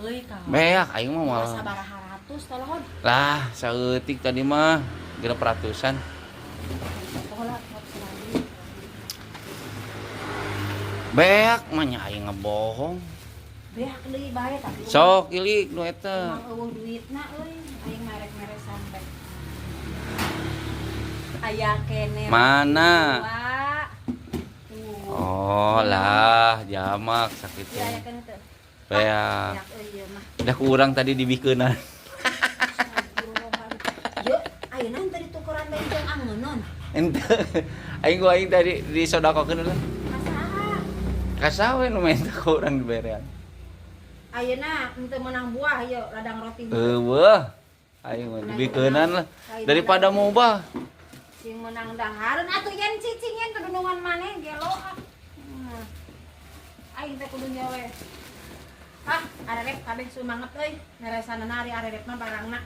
Euy ka. Beak aing mah moal. Sabaraha ratus tolong. Lah, saeutik tadi mah 600-an. Pola lagi. Beak mah nya aing ngebohong. Beak deui bae tapi. Sok ilik nu eta. Emang euweuh duitna euy, aing merek-merek sampai. Aya keneh. Mana? Dua. Tuh. Oh lah, jamak sakit. Iya, aya keneh teu. Beak. Beak euy ieu mah. Udah kurang tadi dibikeunan. Yuk, ayeuna teu ditukeran deui jeung angeuneun. Ente. Aing gua aing tadi disodakokeun lah. Kasaha? Kasawe nu minta ku urang diberean. Ayeuna henteu meunang buah yeuh ladang roti. Eueuh. Aing mah dibikeunan lah. Daripada mubah. Sing meunang dahareun atuh yen cicing yen tudunungan maneh gelo ah. Aing teh kudu nyawe. Ah, arerep kabeh sumanget euy. Meresanana ari arerep mah barangna.